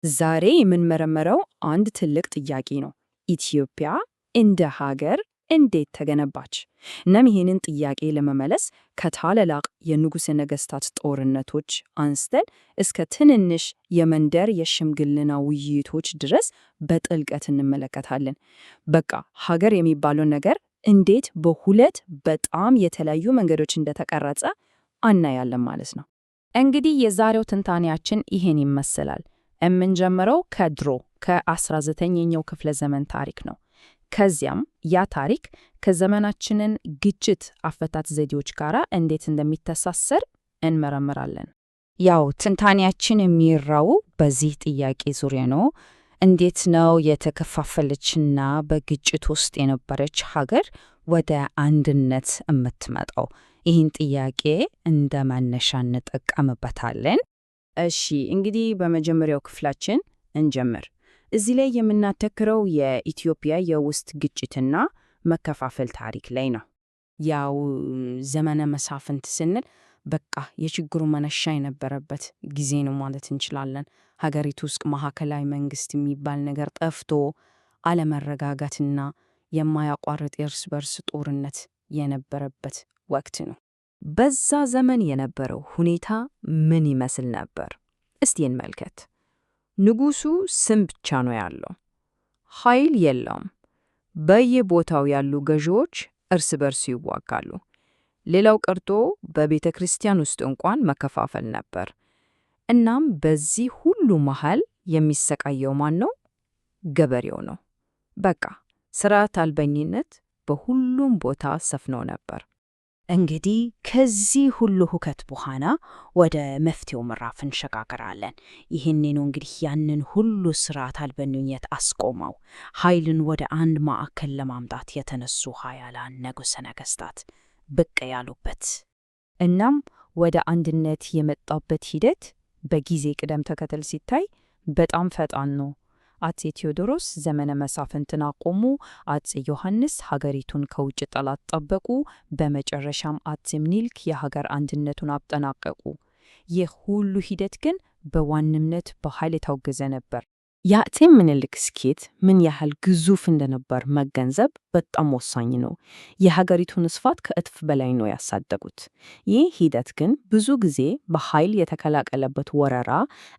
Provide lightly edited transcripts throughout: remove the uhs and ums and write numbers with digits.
ዛሬ የምንመረምረው አንድ ትልቅ ጥያቄ ነው። ኢትዮጵያ እንደ ሀገር እንዴት ተገነባች? እናም ይህንን ጥያቄ ለመመለስ ከታላላቅ የንጉሠ ነገሥታት ጦርነቶች አንስተን እስከ ትንንሽ የመንደር የሽምግልና ውይይቶች ድረስ በጥልቀት እንመለከታለን። በቃ ሀገር የሚባለው ነገር እንዴት በሁለት በጣም የተለያዩ መንገዶች እንደተቀረጸ አናያለን ማለት ነው። እንግዲህ የዛሬው ትንታኔያችን ይሄን ይመስላል። የምንጀምረው ከድሮ ከ19ኛው ክፍለ ዘመን ታሪክ ነው። ከዚያም ያ ታሪክ ከዘመናችንን ግጭት አፈታት ዘዴዎች ጋር እንዴት እንደሚተሳሰር እንመረምራለን። ያው ትንታኔያችን የሚራው በዚህ ጥያቄ ዙሪያ ነው። እንዴት ነው የተከፋፈለችና በግጭት ውስጥ የነበረች ሀገር ወደ አንድነት የምትመጣው? ይህን ጥያቄ እንደ መነሻ እንጠቀምበታለን። እሺ፣ እንግዲህ በመጀመሪያው ክፍላችን እንጀምር። እዚህ ላይ የምናተክረው የኢትዮጵያ የውስጥ ግጭትና መከፋፈል ታሪክ ላይ ነው። ያው ዘመነ መሳፍንት ስንል በቃ የችግሩ መነሻ የነበረበት ጊዜ ነው ማለት እንችላለን። ሀገሪቱ ውስጥ ማዕከላዊ መንግስት የሚባል ነገር ጠፍቶ አለመረጋጋትና የማያቋርጥ የእርስ በርስ ጦርነት የነበረበት ወቅት ነው። በዛ ዘመን የነበረው ሁኔታ ምን ይመስል ነበር? እስቲ እንመልከት። ንጉሱ ስም ብቻ ነው ያለው፣ ኃይል የለውም። በየቦታው ያሉ ገዢዎች እርስ በርሱ ይዋጋሉ። ሌላው ቀርቶ በቤተ ክርስቲያን ውስጥ እንኳን መከፋፈል ነበር። እናም በዚህ ሁሉ መሃል የሚሰቃየው ማን ነው? ገበሬው ነው። በቃ ስርዓት አልበኝነት በሁሉም ቦታ ሰፍኖ ነበር። እንግዲህ ከዚህ ሁሉ ሁከት በኋላ ወደ መፍትሄው ምዕራፍ እንሸጋገራለን። ይህኔ ነው እንግዲህ ያንን ሁሉ ስርዓት አልበኝነት አስቆመው ኃይልን ወደ አንድ ማዕከል ለማምጣት የተነሱ ኃያላን ንጉሠ ነገሥታት ብቅ ያሉበት። እናም ወደ አንድነት የመጣበት ሂደት በጊዜ ቅደም ተከተል ሲታይ በጣም ፈጣን ነው። አፄ ቴዎድሮስ ዘመነ መሳፍንትን አቆሙ። አፄ ዮሐንስ ሀገሪቱን ከውጭ ጠላት ጠበቁ። በመጨረሻም አፄ ምኒልክ የሀገር አንድነቱን አጠናቀቁ። ይህ ሁሉ ሂደት ግን በዋናነት በኃይል የታገዘ ነበር። የአፄ ምኒልክ ስኬት ምን ያህል ግዙፍ እንደነበር መገንዘብ በጣም ወሳኝ ነው። የሀገሪቱን ስፋት ከእጥፍ በላይ ነው ያሳደጉት። ይህ ሂደት ግን ብዙ ጊዜ በኃይል የተቀላቀለበት ወረራ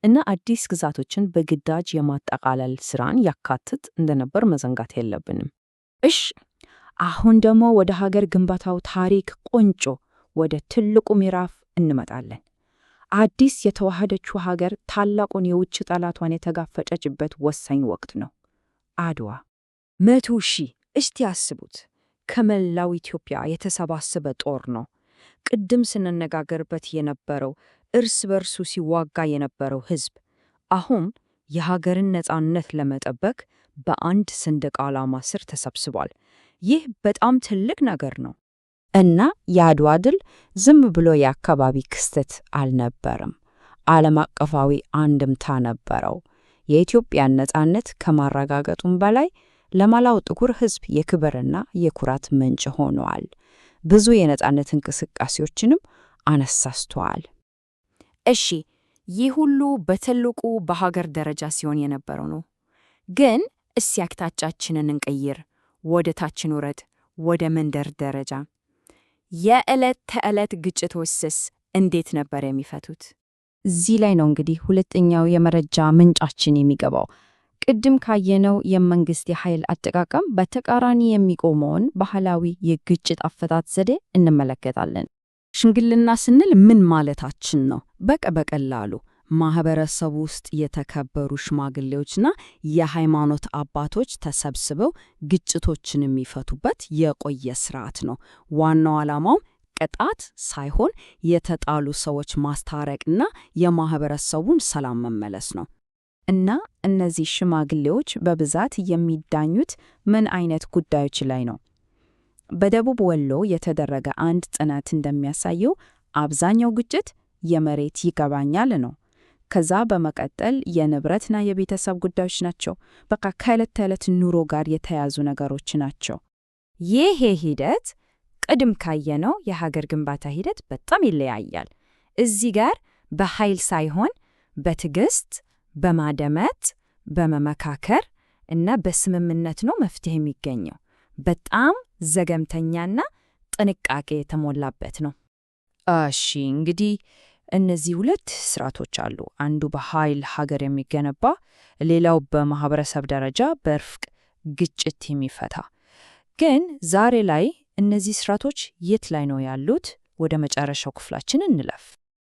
እና አዲስ ግዛቶችን በግዳጅ የማጠቃለል ስራን ያካትት እንደነበር መዘንጋት የለብንም። እሽ፣ አሁን ደግሞ ወደ ሀገር ግንባታው ታሪክ ቁንጮ ወደ ትልቁ ምዕራፍ እንመጣለን። አዲስ የተዋሃደችው ሀገር ታላቁን የውጭ ጠላቷን የተጋፈጠችበት ወሳኝ ወቅት ነው። አድዋ። 100,000 እስቲ አስቡት! ከመላው ኢትዮጵያ የተሰባሰበ ጦር ነው። ቅድም ስንነጋገርበት የነበረው እርስ በርሱ ሲዋጋ የነበረው ሕዝብ አሁን የሀገርን ነፃነት ለመጠበቅ በአንድ ሰንደቅ ዓላማ ስር ተሰብስቧል። ይህ በጣም ትልቅ ነገር ነው። እና የአድዋ ድል ዝም ብሎ የአካባቢ ክስተት አልነበረም። ዓለም አቀፋዊ አንድምታ ነበረው። የኢትዮጵያን ነፃነት ከማረጋገጡም በላይ ለመላው ጥቁር ሕዝብ የክብርና የኩራት ምንጭ ሆኗል። ብዙ የነፃነት እንቅስቃሴዎችንም አነሳስቷል። እሺ፣ ይህ ሁሉ በትልቁ በሀገር ደረጃ ሲሆን የነበረው ነው። ግን እስቲ አቅጣጫችንን እንቀይር። ወደ ታች እንውረድ፣ ወደ መንደር ደረጃ። የዕለት ተዕለት ግጭቶችስ እንዴት ነበር የሚፈቱት? እዚህ ላይ ነው እንግዲህ ሁለተኛው የመረጃ ምንጫችን የሚገባው። ቅድም ካየነው የመንግስት የኃይል አጠቃቀም በተቃራኒ የሚቆመውን ባህላዊ የግጭት አፈታት ዘዴ እንመለከታለን። ሽምግልና ስንል ምን ማለታችን ነው? በቀላሉ ማህበረሰቡ ውስጥ የተከበሩ ሽማግሌዎችና የሃይማኖት አባቶች ተሰብስበው ግጭቶችን የሚፈቱበት የቆየ ስርዓት ነው። ዋናው ዓላማው ቅጣት ሳይሆን የተጣሉ ሰዎች ማስታረቅና የማህበረሰቡን ሰላም መመለስ ነው። እና እነዚህ ሽማግሌዎች በብዛት የሚዳኙት ምን አይነት ጉዳዮች ላይ ነው? በደቡብ ወሎ የተደረገ አንድ ጥናት እንደሚያሳየው አብዛኛው ግጭት የመሬት ይገባኛል ነው። ከዛ በመቀጠል የንብረትና የቤተሰብ ጉዳዮች ናቸው። በቃ ከዕለት ተዕለት ኑሮ ጋር የተያዙ ነገሮች ናቸው። ይሄ ሂደት ቅድም ካየነው የሀገር ግንባታ ሂደት በጣም ይለያያል። እዚህ ጋር በኃይል ሳይሆን በትዕግስት፣ በማደመጥ፣ በመመካከር እና በስምምነት ነው መፍትሄ የሚገኘው። በጣም ዘገምተኛና ጥንቃቄ የተሞላበት ነው። እሺ እንግዲህ እነዚህ ሁለት ስርዓቶች አሉ። አንዱ በኃይል ሀገር የሚገነባ፣ ሌላው በማህበረሰብ ደረጃ በእርቅ ግጭት የሚፈታ። ግን ዛሬ ላይ እነዚህ ስርዓቶች የት ላይ ነው ያሉት? ወደ መጨረሻው ክፍላችን እንለፍ።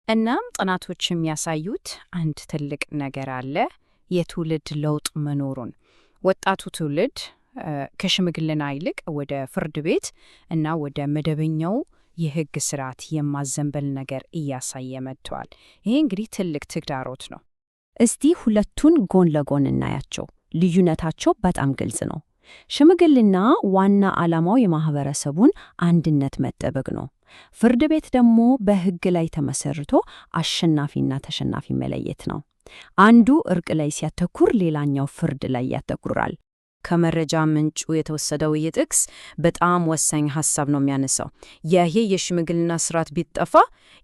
እናም ጥናቶች የሚያሳዩት አንድ ትልቅ ነገር አለ፣ የትውልድ ለውጥ መኖሩን። ወጣቱ ትውልድ ከሽምግልና ይልቅ ወደ ፍርድ ቤት እና ወደ መደበኛው የሕግ ስርዓት የማዘንበል ነገር እያሳየ መጥቷል። ይሄ እንግዲህ ትልቅ ተግዳሮት ነው። እስቲ ሁለቱን ጎን ለጎን እናያቸው። ልዩነታቸው በጣም ግልጽ ነው። ሽምግልና ዋና ዓላማው የማህበረሰቡን አንድነት መጠበቅ ነው። ፍርድ ቤት ደግሞ በሕግ ላይ ተመሰርቶ አሸናፊና ተሸናፊ መለየት ነው። አንዱ እርቅ ላይ ሲያተኩር፣ ሌላኛው ፍርድ ላይ ያተኩራል። ከመረጃ ምንጩ የተወሰደው ይህ ጥቅስ በጣም ወሳኝ ሐሳብ ነው የሚያነሳው። ይሄ የሽምግልና ስርዓት ቢጠፋ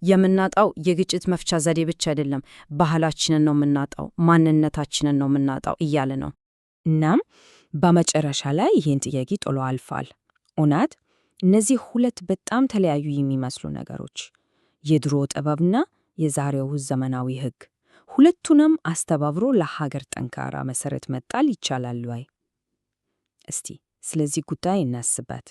የምናጣው የግጭት መፍቻ ዘዴ ብቻ አይደለም፣ ባህላችንን ነው የምናጣው፣ ማንነታችንን ነው የምናጣው እያለ ነው። እናም በመጨረሻ ላይ ይህን ጥያቄ ጥሎ አልፏል። እውነት እነዚህ ሁለት በጣም ተለያዩ የሚመስሉ ነገሮች፣ የድሮ ጥበብና የዛሬው ዘመናዊ ሕግ፣ ሁለቱንም አስተባብሮ ለሀገር ጠንካራ መሰረት መጣል ይቻላል ወይ? እስቲ ስለዚህ ጉዳይ እናስበት።